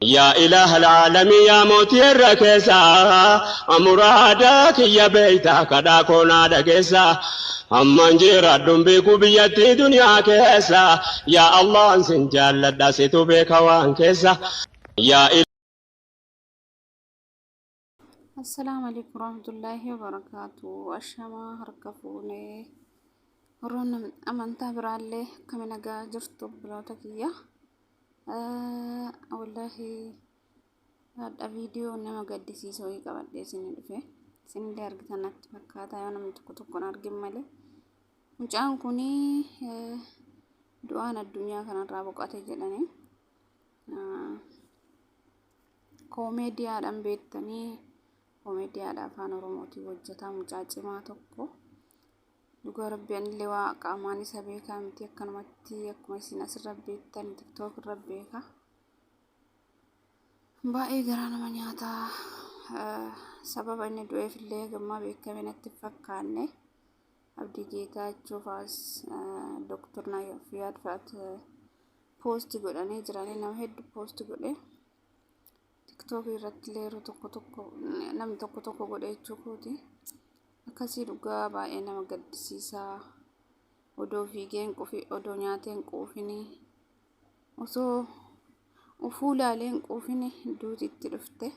Yaa ilaaha alaalamii yaa mootii irra keessa muraada kiyya beeyta kadhaa koo naa dhageessa amman jiraadhun beeku biyyattii duniyaa keessa yaa Allah sin jaalladha situ beeka waan keessa yaa Assalaamu alaikum warahmatullaahi wabarakaatu. Ashamaa harka fuunee warroonni amantaa biraallee akkami nagaa jirtu obboloota kiyya. Wallaahi hadha viidiyoo nama gaddisiisoo wayii qabadhee isin dhufe. Isinillee argitan natti fakkaata yoo namni tokko tokko hin argin malee. Mucaan kun du'aan addunyaa kanarraa boqote jedhanii. Koomeediyaadhaan beektanii koomeediyaadha afaan Oromootiin hojjetaa mucaa cimaa tokko. Dhugaa rabbi anillee waa qaamaan isa beekaa miti akkanumatti akkuma isin asirra beektan tiktook irra beeka. Baay'ee garaa nama nyaataa sababa inni du'eef illee gammaa beekame natti hin fakkaanne. Abdii Geetaachoo fa'aas Dooktor Naafiyaad fa'aat poosti godhanii jiranii nama hedduu poosti godhe. Tiktookii irratti illee yeroo tokko tokko namni tokko tokko godhe jechuu kooti. Akkasii dhugaa baay'ee nama gaddisiisaa. Odoo fiigee hin qufi, odoo nyaatee hin quufini, osoo ufuu laalee hin quufini duuti itti dhufte.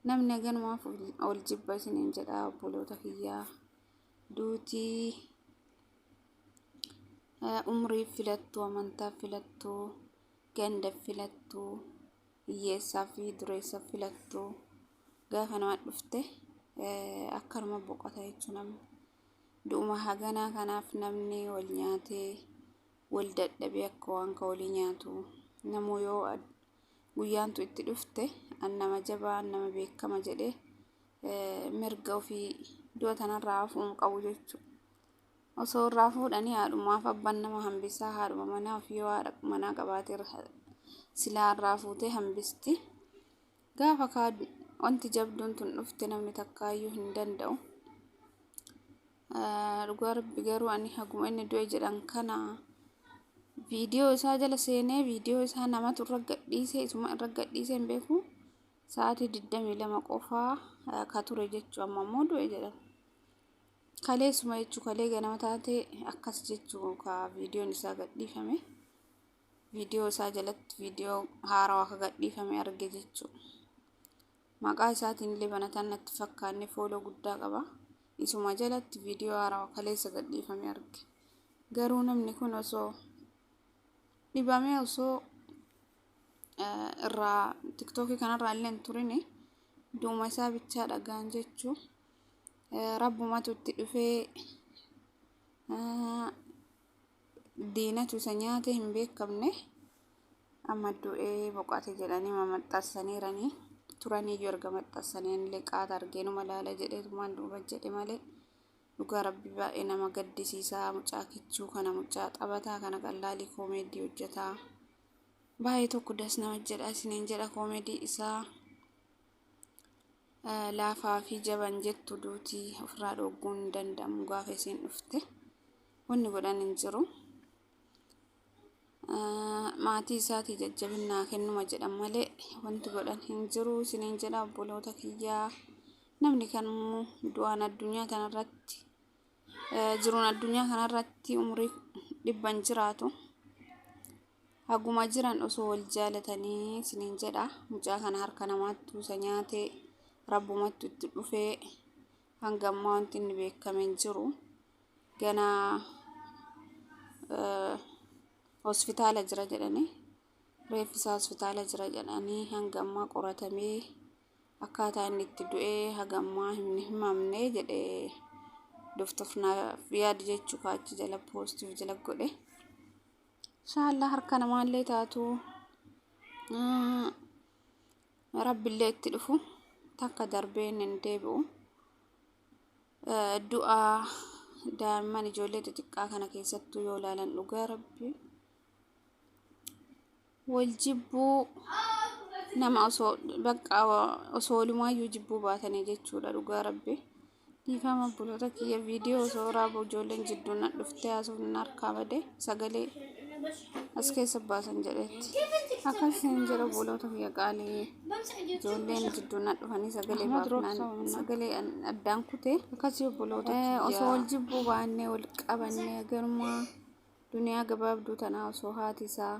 Namni haganumaaf ol jibba isiniin jedha obboloota kiyyaa. Duutii umriif filattu, amantaaf filattu, gandaf filattu, hiyyeessaa fi dureessa filattu gaafa nama dhufte akkanuma boqota jechuun namni. Du'uma haganaa kanaaf namni wal nyaatee wal dadhabee akka waan ka walii nyaatu namuu yoo guyyaantu itti dhufte an nama jabaa an nama beekama jedhee mirga ofii du'a tanarraa hafuu hin qabu jechuudha. Osoo irraa fuudhanii haadhumaaf abbaan nama hambisaa haadhuma manaa ofii yoo haadha manaa qabaate silaa irraa fuutee hambisti. Gaafa kaa wanti jabduun tun dhufte namni takkaayyuu hin danda'u. Dhugaa rabbi garuu ani haguma inni du'e jedhan kana viidiyoo isaa jala seenee viidiyoo isaa namatu irra gadhiisee isuma irra gadhiisee hin beeku. Sa'aatii 22 qofaa ka ture jechuu amma immoo du'e jedhan. Kaleessuma jechuu kalee ganama taate akkas jechuu ka viidiyoon isaa gadhiifame. Viidiyoo isaa jalatti viidiyoo haarawaa ka gadhiifame arge jechuu. Maqaa isaatiin illee banatan natti fakkaanne fooloo guddaa qaba. Isuma jalatti viidiyoo haarawaa kaleessa gadhiifame arge. Garuu namni kun osoo dhibamee osoo irraa tiktookii kanarraa illee hin turini du'uma isaa bichaa dhagaan jechuu. Rabbumatu itti dhufee diinatu isa nyaate hin beekamne amma du'ee boqate jedhanii maxxansaniiranii turaniiyyuu erga maxxansanii anillee qaata argeenuma laala jedheetumaan duuba jedhe malee dhugaa rabbi baay'ee nama gaddisiisaa mucaa kichuu kana mucaa taphataa kana qallaalii koomeedii hojjetaa baay'ee tokko das nama jedha isiniin jedha koomeedii isaa. Laafaa fi jaban jettu duuti ofirraa dhoogguun hin danda'amu gaafa isiin dhufte wanni godhan hin jiru. Maatii isaatii jajjabinnaa kennuma jedhan malee wanti godhan hin jiru isiniin jedha obboloota kiyyaa. Namni kamuu du'aan addunyaa tanarratti jiruun addunyaa kanarratti umurii dhibban jiraatu. Haguma jiran osoo wal jaalatanii isiniin jedha. Mucaa kana harka namaattu isa nyaate rabbumattu itti dhufee hanga ammaa wanti inni beekame hin jiru. Ganaa hospitaala jira jedhanii reeffi isaa hospitaala jira jedhanii hanga ammaa qoratamee akkaataa inni itti du'e haga ammaa hin himamne jedhe Dr. Naafyaad jechuu kaachi jala poostiif jala godhe. Inshallah harka namaallee taatu rabbillee itti dhufu takka darbee inni hin deebi'u. Du'a daa'imman ijoollee xixiqqaa kana keessattuu yoo ilaalan dhugaa rabbi wal jibbuu nama osoo bakka osoo walumaayyuu jibbuu baatanii jechuudha dhugaa rabbi. Dhiifama obboloota kiyya viidiyoo osoo waraabu ijoolleen jidduun na dhuftee haasofni na harkaa bade sagalee As keessa baasan jedheetti. Akkasiin jedha obboloota kiyya qaalii. Ijoolleen jidduu na dhufanii sagalee Ahmad baafnaan Roobsaa sagalee addaan kutee akkasii obboloota osoo wal kiyyaa. Jibbuu baannee wal qabannee garuma duniyaa gabaabduu tanaa osoo haati isaa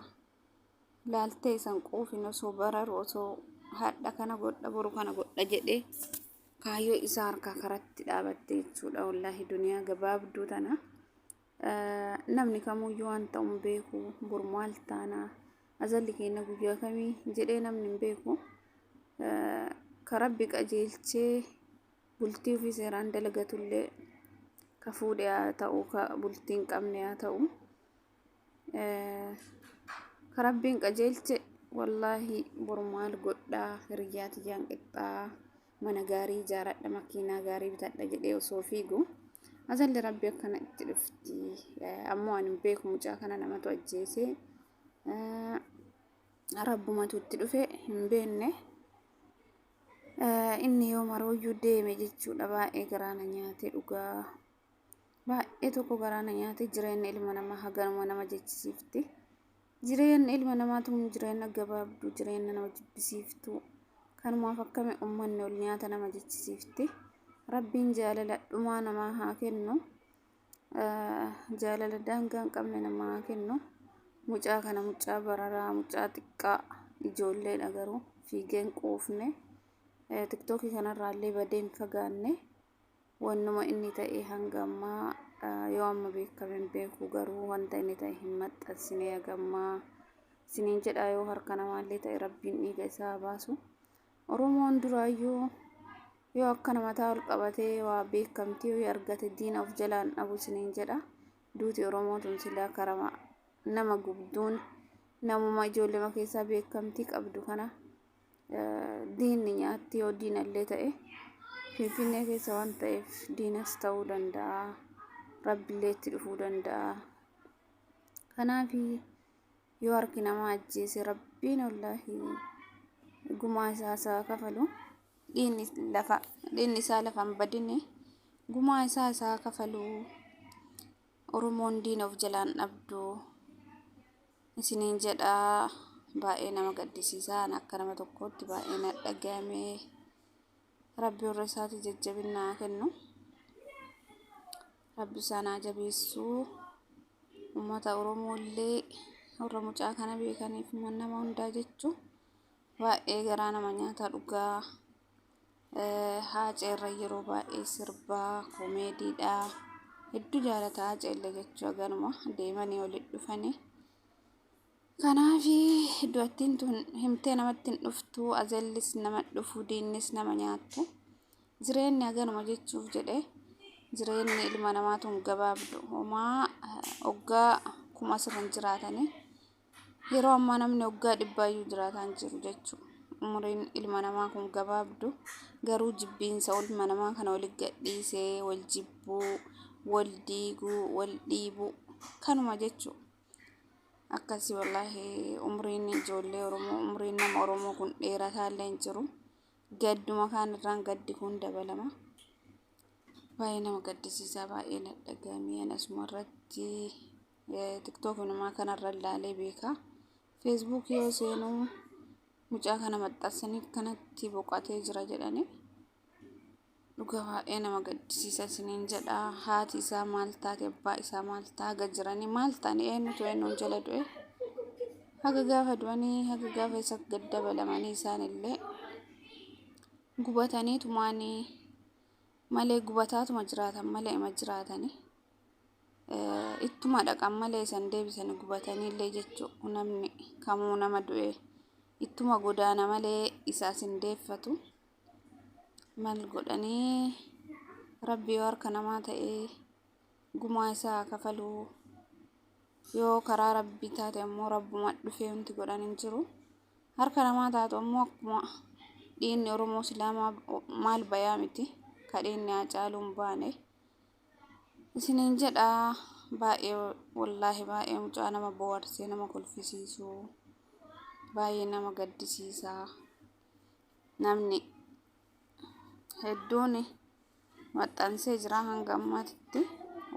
laaltee isan quufin, osoo bararu, osoo hadha kana godha, boru kana godha jedhee kaayyoo isaa harkaa karatti dhaabatte jechuudha. Wallaahi, duniyaa gabaabduu tana namni kamuyyuu waan ta'u hin beeku. Boru maal taanaa, azalli keenya guyyaa kamii jedhee namni hin beeku. Ka Rabbi qajeelchee bultii ofii seeraan dalagatullee, ka fuudhe haa ta'u, ka bultii hin qabne haa ta'u, ka Rabbiin qajeelche wallaahi boru maal godhaa, hiriyyaa tiyyaan qixxaa, mana gaarii ijaaradha, makiinaa gaarii bitadha jedhee osoo fiigu azalli Rabbi akkana itti dhufti. Ammoo ani hin beeku, mucaa kana namatu ajjeese, Rabbumatu itti dhufe hin beekne. Inni yoo marooyyuu deeme jechuudha. Baay'ee garaana nyaate, dhugaa baay'ee tokko garaana nyaate. Jireenya ilma namaa haganuma nama jechisiifti. Jireenya ilma namaatu jireenya gabaabduu, jireenya nama jibbisiiftu. Kanumaaf akkami ummanni ol nyaata nama jechisiifti. Rabbiin jaalala dhumaa namaa haa kennu. Jaalala daangaa hin qabne namaa haa kennu. Mucaa kana, mucaa bararaa, mucaa xiqqaa, ijoolleedha garuu fiigeen quufne. Tiktookii kanarraallee badee hin fagaanne. Wannuma inni ta'e hanga ammaa yoo amma beekame hin beeku, garuu wanta inni ta'e hin maxxansine haga ammaa isiniin jedha. Yoo harka namaallee ta'e Rabbiin dhiiga isaa baasu. Oromoon duraayyuu yoo akkana mataa ol qabatee waa beekamtii yoo argate diina of jalaan dhabu isiniin jedha. Duuti Oromoo tun silaa karama nama gubduun namuma ijoollema keessaa beekamtii qabdu kana diinni nyaatti. Yoo diinallee ta'e Finfinnee keessa waan ta'eef diinas ta'uu danda'a. Rabbillee itti dhufuu danda'a. Kanaaf yoo harki namaa ajjeese Rabbiin wallaahi gumaa isaa isaa kafalu. Dhiinni lafa, dhiinni isaa lafa hin badini, gumaa isaa isaa kafalu. Oromoon diina of jalaan dhabdu isiniin jedha. Baay'ee nama gaddisiisaa. Akka nama tokkootti baay'ee na dhagahame. Rabbi warra isaati jajjabina haa kennu. Rabbi isaan haa jabeessu. Uummata Oromoo illee, warra mucaa kana beekaniif, nama hundaa jechuu, baay'ee garaa nama nyaata dhugaa. Haacee irra yeroo baay'ee sirbaa koomeediidha. Hedduu jaalata Haaceellee jechuu, ganuma deemanii walitti dhufanii. Kanaaf du'attiin tun himtee namatti hin dhuftu, ajallis nama dhufu, diinnis nama nyaattu. Jireenyi haganuma jechuuf jedhe, jireenyi ilma namaa tun gabaabdu. Homaa hoggaa 1000 asirra hin jiraatanii. Yeroo ammaa namni hoggaa 100yyuu jiraataa hin jiru jechuudha. Umriin ilma namaa kun gabaabdu, garuu jibbiinsa ilma namaa kana walitti gadhiisee wal jibbuu, wal diiguu, wal dhiibuu kanuma jechuudha. Akkasii wallaahi umriin ijoollee Oromoo, umriin nama Oromoo kun dheerataa illee hin jiru. Gadduma kaan irraan gaddi kun dabalama. Baay'ee nama gaddisiisaa, baay'ee na dhagahame. Ani asuma irratti tiktookinumaa kanarra ilaalee beeka. Feesbuukii yoo seenuu mucaa kana maxxansanii kanatti boqotee jira jedhanii. Dhuga baay'ee nama gaddisiisa isiniin jedha. Haati isaa maal taate, abbaa isaa maal ta'a, haga jiranii maal ta'anii, eenyutu eenyuun jala du'e, haga gaafa du'anii, haga gaafa isa gad dabalamanii isaan illee gubatanii tumaanii malee, gubataatuma jiraatan malee ima jiraatanii. Ittuma dhaqan malee isan deebisanii gubatanii illee jechuu, namni kamuu nama du'e ittuma godaana malee isaas hin deeffatu. Maal godhanii, Rabbi yoo harka namaa ta'ee gumaa isaa kafaluu, yoo karaa Rabbii taate ammoo Rabbuma dhufee wanti godhan hin jiru. Harka namaa taatu ammoo akkuma dhiinni Oromoo Islaamaa maal bayaa miti ka dhiinni Haacaaluu hin baane. Isiniin jedha, baay'ee wallaahi baay'ee mucaa nama bohaarsee nama kolfisiisu, baay'ee nama gaddisiisa. Namni hedduun maxxansee jira hanga ammaatitti,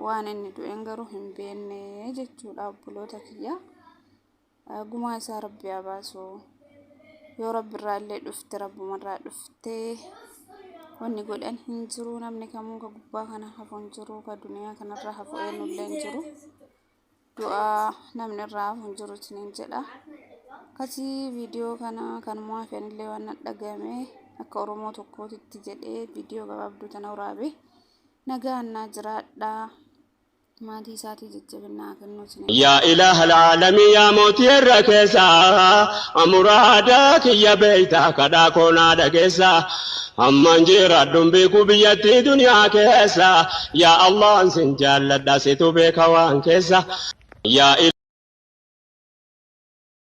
waan inni du'een garuu hin beekne jechuudha, obboloota kiyya. Gumaa isaa rabbi haa baasu. Yoo rabbi irraa illee dhufte rabbumarraa dhufte wanni godhan hin jiru namni kamuu ka gubbaa kana hafu hin jiru ka duniyaa kanarra hafu eenyullee hin jiru. Du'aa namni irraa hafu hin jiru isiniin jedha. Akkasii viidiyoo kana kanuma hafeenillee waan dhagahame akka Oromoo tokkootitti jedhee viidiyoo gabaabduu tana waraabe. Nagaan naa jiraadhaa. Maatii isaatii jajjabinaa kennuu isiniin Yaa ilaaha alaalamii yaa mootii irra keessa muraada kiyya beeyta kadhaa koo naa dhageessa amman jiraadhuun beeku biyyattii duniyaa keessa yaa Allah sin jaalladha situ beeka waan keessa yaa.